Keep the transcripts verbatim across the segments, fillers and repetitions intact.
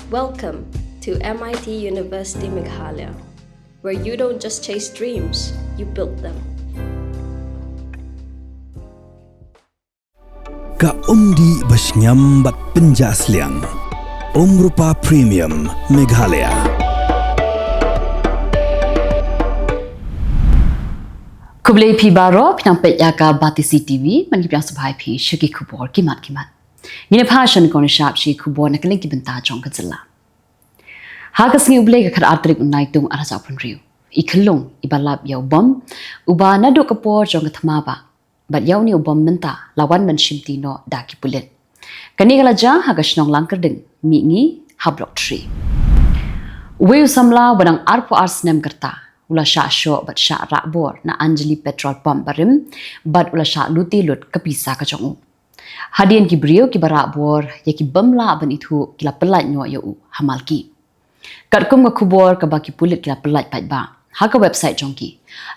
Welcome to M I T University Meghalaya, where you don't just chase dreams, you build them. Ka umdih ba shngiam bad pynjah sliang. Umrupa Premium Meghalaya. Khublei phi baroh, phi nang peit ïa ka Batesi T V, mynta ngi pdiang sngewbha ïa phi sha ki khubor ki mat ki mat. Ngin ïa phai sha kane ka por sha ki khubor na ka liang ki bynta jong ka jylla. Ha ka sngi U Blei ka khatar tarik u Naitung arhajar arphew hynriew, i khyllung iba lap ïa u bom, uba naduh ka por jong ka thma ba bad ïa une u bom mynta la wan ban shimti noh da ki pulit. Kane ka la jia ha ka shnong Langkyrding, Mihngi, ha Block three. Uwei u samla uba dang arphew ar snem ka rta u la shah shoh bad shah rah bor na Anjali Petrol Pump barim bad u la shah lute lut ka pisa ka jong u. Hadien ki briew kiba rah bor ïa ki bym lah ban ithuh ki la pyllait noh ïa u ha Malki. Katkum ka khubor kaba ki pulit ki la pyllait paidbah ha ka website jong ki,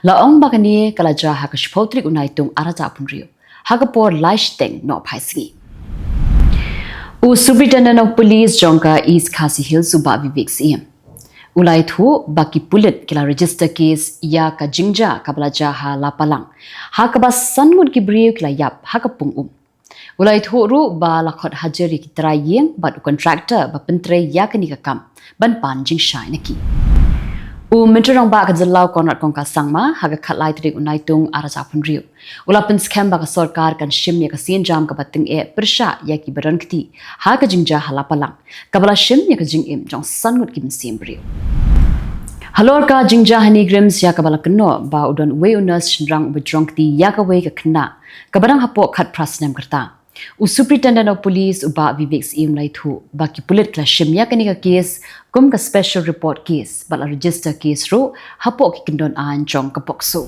la ong ba kane ka la jia ha ka shiphew tarik u Naitung arhajar arphew hynriew ha ka por lai shiteng nohphai sngi. U Superintendent of Police jong ka East Khasi Hills u Bah Vivek Syiem u la ïathuh ba ki pulit ki la register case ïa ka jingjia kaba la jia ha Lapalang, ha kaba san ngut ki briew ki la ïap ha ka pung um. U la ïathuh ruh ba la khot hajir ïa ki trai ïing bad u contractor ba pyntrei ïa kane ka kam ban pan jingshai na ki. U Myntri Rangbah ka jylla u Conrad Kongkal Sangma ha ka khatlai tarik u Naitung arhajar arphew hynriew u la pynskhem ba ka sorkar kan shim ïa ka sienjam kaba tyngeh pyrshah ïa kiba don kti ha ka jingjia ha Lapalang, kaba la shim ïa ka jingim jong san ngut ki mynsiem briew. Halor ka jingjia ha NEIGRIHMS ïa kaba la kynnoh ba u don uwei u nurse shynrang uba jrong kti ïa kawei ka khynnah kaba dang hapoh khatphra snem ka rta, u Superintendent of Police u Bah Vivek Syiem u la ïathuh ba ki pulit ki la shim ïa kane ka case kum ka special report case bad la register case ruh hapoh ki kyndon aiñ jong ka POCSO.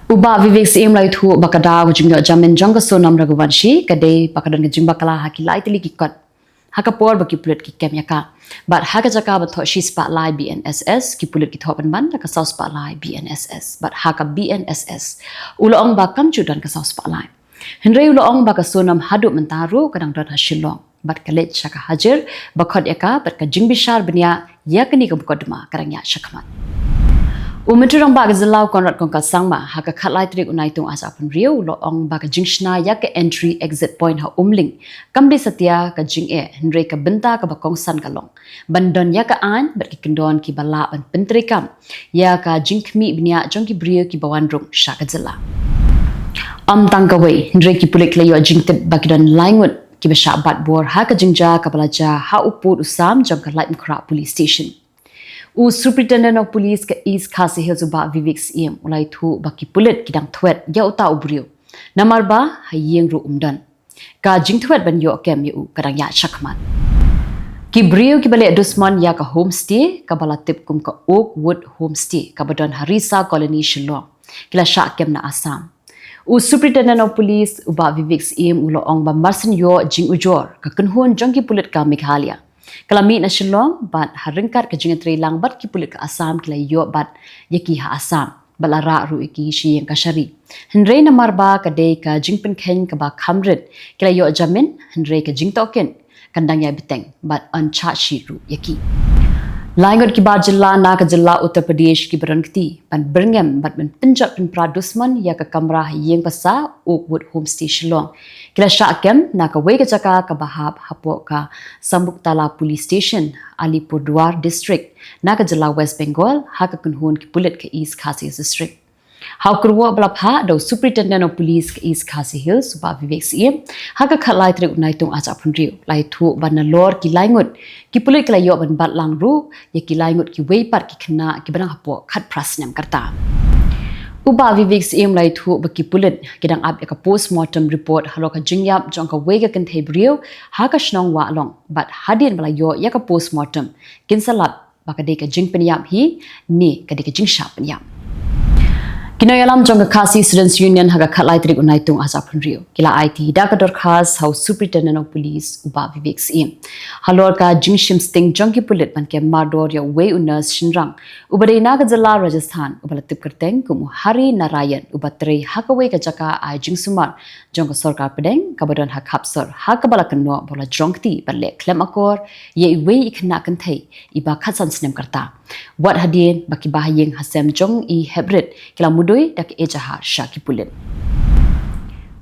U Bah Vivek Syiem u la ïathuh ba ka daw ka jingïoh jamin jong ka Sonam Raghuvanshi ka dei ba ka don ka jingbakla ha ki lai tylli ki kot ha ka por ba ki pulit ki kem ïa ka. Bad ha ka jaka ba thoh shi spah lai B N S S, ki pulit ki thoh pynban da ka saw spah lai B N S S. Bad ha ka B N S S u la ong ba kam ju don ka saw spah lai. Hynrei u la ong ba ka Sonam haduh mynta ruh ka dang don ha Shillong bad ka leit sha ka hajir ba khot ïa ka bad ka jingbishar bniah ïa kane ka mukotduma ka dang ïaid shakhmat. U Myntri Rangbah ka jylla u Conrad Kongkal Sangma ha ka khatlai tarik u Naitung arhajar arphew hynriew u la ong ba ka jingshna ïa ka entry exit point ha Umling kam dei satia ka jingeh, hynrei ka bynta kaba kongsan ka long ban don ïa ka aiñ bad ki kyndon kiba lah ban pyntreikam ïa ka jingkhmih bniah jong ki briew kiba wan rung sha ka jylla. Ym tang kawei, hynrei ki pulit ki la ïoh jingtip ba ki don lai ngut kiba shah bat bor ha ka jingjia kaba la jia ha u pud u sam jong ka Laitumkhrah Police Station. U Superintendent of Police ka East Khasi Hills u Bah Vivek Syiem u la ïathuh ba ki pulit ki dang thwet ïa uta u briew, namar ba ha ïing ruh um don. Ka jingthwet ban ïoh kem ïa u ka dang ïaid shakhmat. Ki briew kiba leh dusmon ïa ka homestay kaba la tip kum ka Oakwood Homestay kaba don ha Risa Colony, Shillong, ki la shah kem na Assam. U Superintendent of Police u Bah Vivek Syiem u la ong ba marsien ïoh jingujor ka kynhun jong ki pulit ka Meghalaya ka la mih na Shillong bad ha ryngkat ka jingïatreilang bad ki pulit ka Assam ki la ïoh bat ïa ki ha Assam bad la rah ruh ïa ki sha ïing kashari. Hynrei namar ba ka dei ka jingpynkheiñ kaba kham rit, ki la ïoh jamin, hynrei ka jingtohkit kan dang ïai bteng bad yn charge sheet ruh ïa ki. Lai ngut ki bar jylla na ka jylla Uttar Pradesh kiba don kti ban byrngem bad ban pynjot pynpra dusmon ïa ka kamra ha ïing basa Oakwood Homestay Shillong ki la shah kem na kawei ka jaka kaba hap hapoh ka Sambuktala Police Station, Alipurduar District, na ka jylla West Bengal, ha ka kynhun ki pulit ka East Khasi Hills District. Ha u kyrwoh ba la phah da u Superintendent of Police ka East Khasi Hills u Bah Vivek Syiem ha ka khatlai tarik u Naitung arhajar arphew hynriew la ïathuh ba nalor ki lai ngut ki pulit ki la ïoh ban bat lang ruh ïa ki lai ngut kiwei pat ki khynnah kiba dang hapoh khatphra snem ka rta. U Bah Vivek Syiem u la ïathuh ba ki pulit ki dang ap ïa ka postmortem report halor ka jingïap jong kawei ka kynthei briew ha ka shnong Wahlong bad hadien ba la ïoh ïa ka postmortem kin sa lap ba ka dei ka jingpynïap hi ne ka dei ka jingshah pynïap. Ki nongïalam jong ka Khasi Students Union ha ka khatlai tarik u Naitung arhajar arphew hynriew ki la aiti da ka dorkhas ha u Superintendent of Police u Bah Vivek Syiem halor ka jingshim sting jong ki pulit ban kem mardor ïa uwei u nurse shynrang uba dei na ka jylla Rajasthan uba la tip kyrteng kum u Hari Narayan uba trei ha kawei ka jaka ai jingsumar jong ka sorkar pdeng kaba don ha Khapsor ha kaba la kynnoh ba u la jrong kti bad leh khlem akor ïa iwei i khynnah kynthei iba khatsan snem ka rta. Wat hadien ba ki bahaïing ha sem jong i hep rit ki la mudui da ka ejahar sha ki pulit.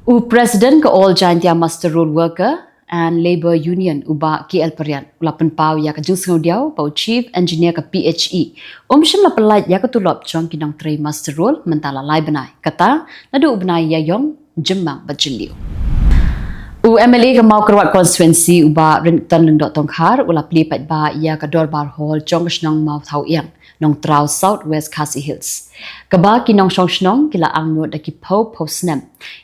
U President ka All Jaintia Muster Roll Worker and Labour Union u Bah K L Pariat u la pynpaw ïa ka jingsngewdiaw ba u Chief Engineer ka P H E um shym la pyllait ïa ka tulop jong ki nongtrei muster roll mynta la lai bnai, kata naduh u bnai Ïaïong, Jymmang bad Jylliew. U M L A ka Mawkyrwat Constituency u Bah Rynton Lyngdoh Tongkhar u la plie paidbah ïa ka dorbar hall jong ka shnong Mawthawiang, Nongtraw, South West Khasi Hills, kaba ki nongshong shnong ki la angnud da ki phew phew snem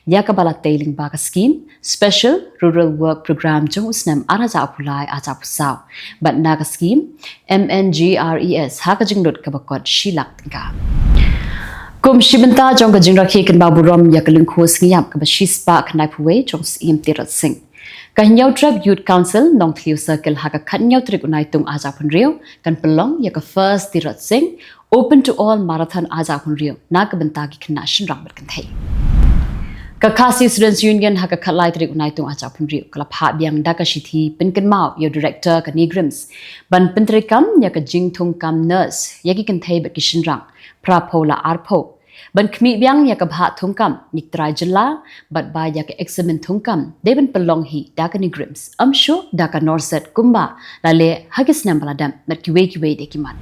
ïa kaba la tei lyngba ka skim Special Rural Work Programme jong u snem arhajar arphew lai arhajar arphew saw bad na ka skim M N G R E S ha ka jinglut kaba kot shi lak tyngka. Kum shi bynta jong ka jingrakhe kynmaw burom ïa ka lyngkhuh sngi ïap kaba shispah khyndai phew wei jong u Syiem Tirot Sing, ka Hynñiewtrep Youth Council Nongthliew Circle ha ka khathynñiew tarik u Naitung arhajar arphew hynriew kan pynlong ïa ka First Tirot Sing Open to All Marathon arhajar arphew hynriew na ka bynta ki khynnah shynrang bad kynthei. Ka Khasi Students Union ha ka khatlai tarik u Naitung arhajar arphew hynriew ka la phah biang da ka shithi pynkynmaw ïa u Director ka NEIGRIHMS ban pyntreikam ïa ka jingthungkam nurse ïa ki kynthei bad ki shynrang phra phew la ar phew, ban khmih biang ïa ka bhah thungkam ïa ki trai jylla bad ba ïa ka eksamin thungkam dei ban pynlong hi da ka NEIGRIHMS, ym shuh da ka NORCET kumba la leh ha ki snem ba la dep bad kiwei kiwei de ki mat.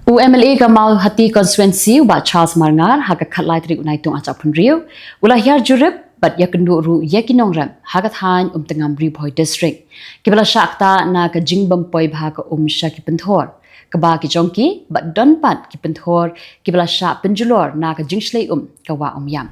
U M L A ka Mawhati Constituency u Bah Charles Marngar ha ka khatlai tarik u Naitung arhajar arphew hynriew u la hiar jurip bad ïakynduh ruh ïa ki nongrep ha ka thaiñ Umtngam, Ri Bhoi District, kiba la shah ktah na ka jingbym poi bha ka um sha ki pynthor, kaba ki jong ki bad don pat ki pynthor kiba la shah pynjulor na ka jingshlei um ka Wah Umïam.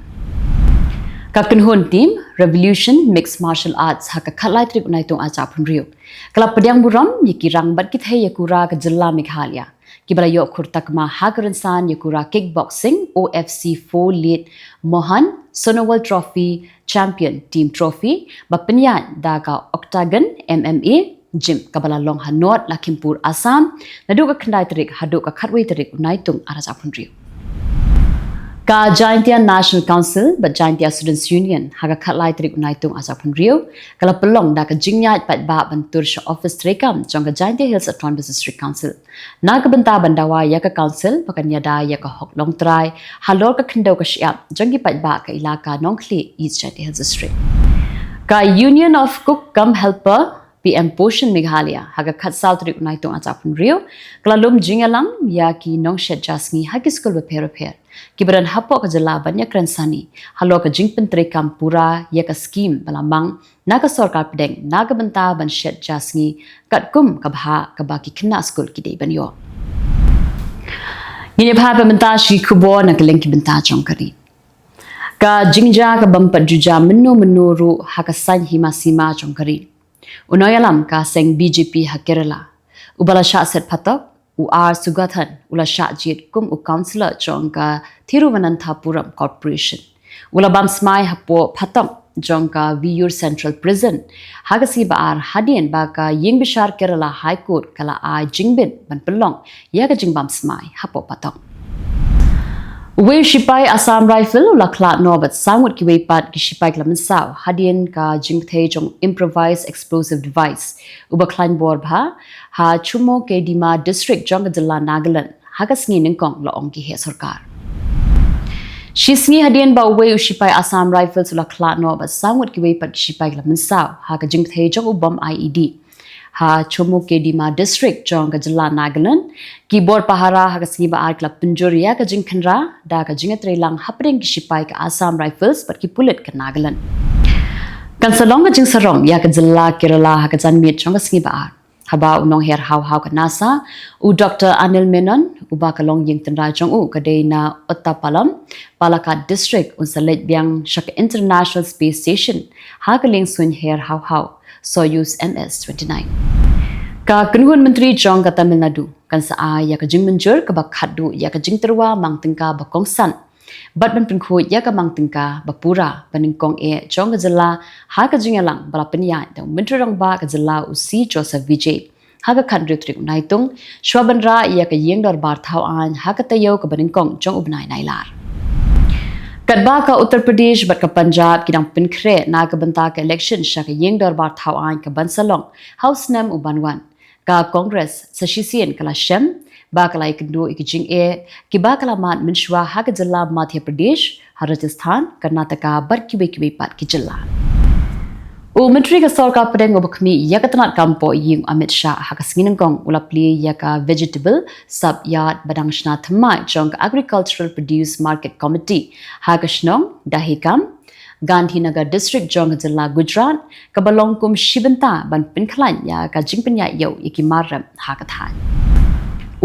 Ka kynhun team Revolution Mixed Martial Arts ha ka khatlai tarik u Naitung arhajar arphew hynriew ka la pdiang burom ïa ki rang bad ki thei ïakura ka jylla Meghalaya, kiba la ïoh khur takma ha ka rynsan ïakura kickboxing O F C four Late Mohan Sonowal Trophy Champion Team Trophy ba pynïaid da ka Octagon M M A Gym kaba la long ha North Lakhimpur, Assam, naduh ka khyndai tarik haduh ka khatwei tarik u Naitung arhajar arphew hynriew. Ka Jaintia National Council bad Jaintia Students Union ha ka khatlai tarik u Naitung arhajar arphew hynriew ka la pynlong da ka jingïaid paidbah ban tur sha ophis treikam jong ka Jaintia Hills Autonomous District Council na ka bynta ban dawa ïa ka council ba kan ïada ïa ka hok longtrai halor ka khyndew ka shyiap jong ki paidbah ka ilaka Nongkhlieh, East Jaintia Hills District. Ka Union of Cook cum Helper P M Poshan Meghalaya ha ka khatsaw tarik u Naitung arhajar arphew hynriew ka la lum jingïalang ïa ki nongshet ja sngi ha ki skul bapher bapher kiba don hapoh ka jylla ban ïakren sani halor ka jingpyntreikam pura ïa ka skim ba la mang na ka sorkar pdeng na ka bynta ban shet ja sngi katkum ka bhah kaba ki khynnah skul ki dei ban ïoh. Ngin ïa phai pat mynta sha ki khubor na ka liang ki bynta jong ka ri. Ka jingjia ka bym pat ju jia mynno mynno ruh ha ka saiñ hima sima jong ka ri. U nongïalam ka seng B J P ha Kerala uba la shah set phatok, u R Sugathan, u la shah jied kum u councillor jong ka Thiruvananthapuram Corporation. U la bam smai hapoh phatok jong ka Viyur Central Prison ha ka sngi ba ar hadien ba ka ïing bishar Kerala High Court ka la ai jingbit ban pynlong ïa ka jingbam smai hapoh phatok. Uwei u shipai Assam Rifle u la khlad noh bad saw ngut kiwei pat ki shipai ki la mynsaw hadien ka jingpynthei jong improvised explosive device uba khlaiñ bor bha ha Chumukedima District jong ka jylla Nagaland ha ka sngi nyngkong, la ong ki heh sorkar. Shi sngi hadien ba uwei u shipai Assam Rifles u la khlad noh bad saw ngut kiwei pat ki shipai ki la mynsaw ha ka jingpynthei jong u bom I E D ha Chumukedima District jong ka jylla Nagaland, ki bor pahara ha ka sngi ba ar ki la pynjur ïa ka jingkhynra da ka jingïatreilang hapdeng ki shipai ka Assam Rifles bad ki pulit ka Nagaland. Kan sa long ka jingsarong ïa ka jylla Kerala ha ka janmiet jong ka sngi ba ar, haba u nongher haw haw ka NASA, u Doctor Anil Menon, uba ka longïing tynrai jong u ka dei na Ottapalam, Palakkad District, un sa leit biang sha ka International Space Station ha ka liengsuiñ her haw haw Soyuz M S twenty-nine. Ka kynhun myntri jong ka Tamil Nadu kan sa ai ïa ka jingmynjur kaba khatduh ïa ka jingtyrwa mang tyngka ba kongsan bad ban pynkhuid ïa ka mang tyngka ba pura ba nyngkong eh jong ka jylla ha ka jingïalang ba la pynïaid da u Myntri Rangbah ka jylla u C Joseph Vijay ha ka khathynriew tarik u Naitung, shwa ban rah ïa ka ïing dorbar thaw aiñ ha ka taïew kaba nyngkong jong u bnai Nailar. Katba ka Uttar Pradesh bad ka Punjab ki dang pynkhreh na ka bynta ka election sha ka ïing dorbar thaw aiñ ka ban sa long ha u snem u ban wan, ka Congress sa shisien ka la shem ba ka la ïakynduh ïa ki jingeh kiba ka la mad mynshuwa ha ka jylla Madhya Pradesh, ha Rajasthan, Karnataka bad kiwei kiwei pat ki jylla. U Myntri ka Sorkar Pdeng uba khmih ïa ka tnat kam poh ïing u Amit Shah ha ka sngi nyngkong u la plie ïa ka vegetable sub yard ba dang shna thymmai jong ka Agricultural Produce Market Committee ha ka shnong Dahikam, Gandhinagar District jong ka jylla Gujarat, kaba long kum shi bynta ban pynkhlaiñ ïa ka jingpynïaid ïew ïa ki mar rep ha ka thaiñ.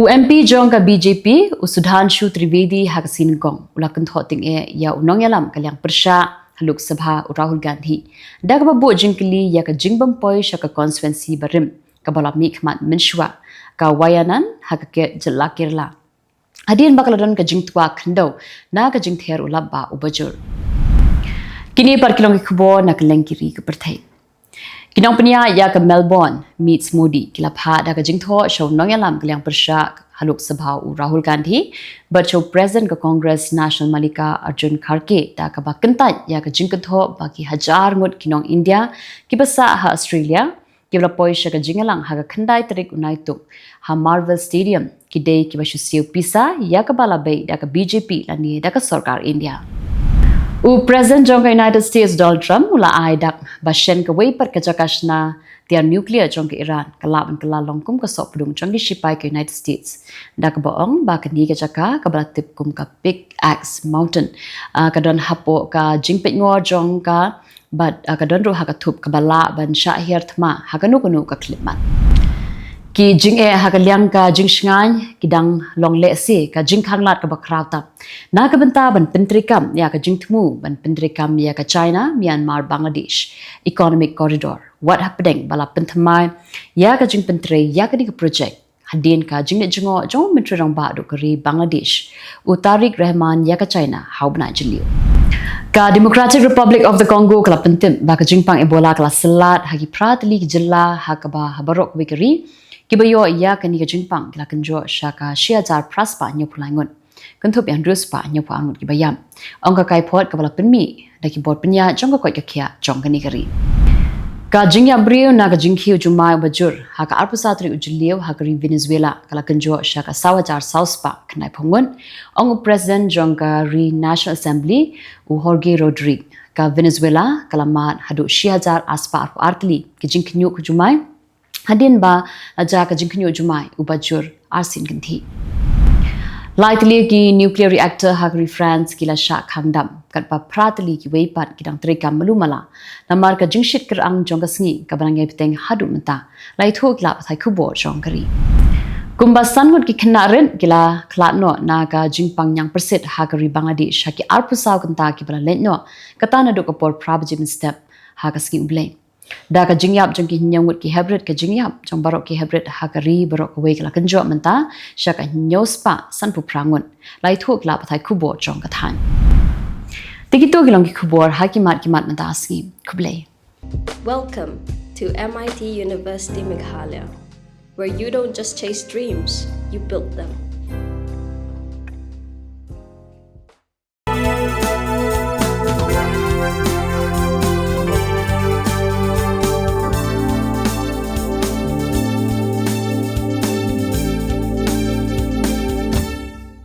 U M P jong ka B J P, u Sudhanshu Trivedi ha ka sngi nyngkong u la kynthoh tyngeh ïa u nongïalam ka liang pyrshah ha Lok Sabha u Rahul Gandhi da kaba buh jingkylli ïa ka jingbym poi sha ka constituency barim kaba la mihkhmat mynshuwa, ka Wayanad ha ka ke-, jylla Kerala, hadien ba ka la don ka jingtwa khyndew na ka jingther u lapbah u Bajur. Kine pat ki long ki khubor na kylleng ki ri ka pyrthei. Ki nongpynïaid ïa ka Melbourne Meets Modi ki la phah da ka jingthoh sha u nongïalam ka liang pyrshah ha Lok Sabha u Rahul Gandhi bad sha u President ka Congress National Mallikarjun Kharge da kaba kyntait ïa ka jingkynthoh ba ki hajar ngut ki nong India kiba sah ha Australia kiba la poi sha ka jingïalang ha ka khyndai tarik u Naitung ha Marvel Stadium ki dei kiba shu siew pisa ïa kaba la beh da ka B J P lane da ka sorkar India. U President jong ka United States Donald Trump u la ai dak ba shen kawei pat ka jaka shna tiar nuclear jong ka Iran ka lah ban kylla long kum ka sohpdung jong ki shipai ka United States da kaba ong ba kane ka jaka kaba la tip kum ka Big Axe Mountain, ah, ka don hapoh ka jingpeitngor jong ka bad, ah, ka don ruh ha ka thup kaba lah ban shah hiar thma ha kano kano ka khyllipmat. Ki jingeh ha ka liang ka jingshngaiñ ki dang long lehse ka jingkhanglad kaba khraw tam na ka bynta ban pyntreikam ïa ka jingthmu ban pyntreikam ïa ka China Myanmar Bangladesh Economic Corridor wat hapdeng ba la pynthymmai ïa ka jingpyntrei ïa kane ka projek hadien ka jingleit jngoh jong u Myntri Rangbah duh ka ri Bangladesh u Tariq Rahman ïa ka China ha u bnai Jylliew. Ka Democratic Republic of the Congo ka la pyntip ba ka jingpang Ebola ka la syllat ha ki phra tylli ki jylla ha kaba ha baroh kawei ka ri kiba ïoh ïa kane ka jingpang ki la kynjoh sha ka shi hajar phra spah hynñiewphew lai ngut. Kynthup ïa hynriew spah hynñiewphew ar ngut kiba ïap, ong ka kaiphod kaba la pynmih da ki bor pynïaid jong ka koit ka khiah jong kane ka ri. Ka jingïap briew na ka jingkhiew jumai uba jur ha ka arphew saw tarik u Jylliew ha ka ri Venezuela ka la kynjoh sha ka saw hajar saw spah khyndaiphew ngut, ong u President jong ka ri National Assembly u Jorge Rodrigue. Ka Venezuela ka la mad haduh shi hajar ar spah arphew ar tylli ki jingkhynñiuh ka jumai hadien ba la jia ka jingkhynñiuh jumai uba jur arsien kynthih. Lai tylli ki nuclear reactor ha ka ri France ki la shah khang dam katba phra tylli kiwei pat ki dang treikam malu mala namar ka jingshit kyrang jong ka sngi kaba nang ïai bteng haduh mynta, la ïathuh ki lad pathai khubor jong ka ri. Kumba san ngut ki khynnah rit ki la khlad noh na ka jingpang ñiangpyrsit ha ka ri Bangladesh ha ki arphew saw kynta kiba la leit noh, kata naduh ka por phra baje mynstep ha ka sngi U Blei. Da ka jingïap jong ki hynñiew ngut ki heprit, ka jingïap jong baroh ki heprit ha ka ri baroh kawei ka la kynjoh mynta sha ka hynñiew spah sanphew phra ngut. La ïathuh ki lad pathai khubor jong ka thaiñ. Te kito ki long ki khubor ha ki mat ki mat mynta ka sngi. Khublei. Welcome to M I T University Meghalaya, where you don't just chase dreams, you build them.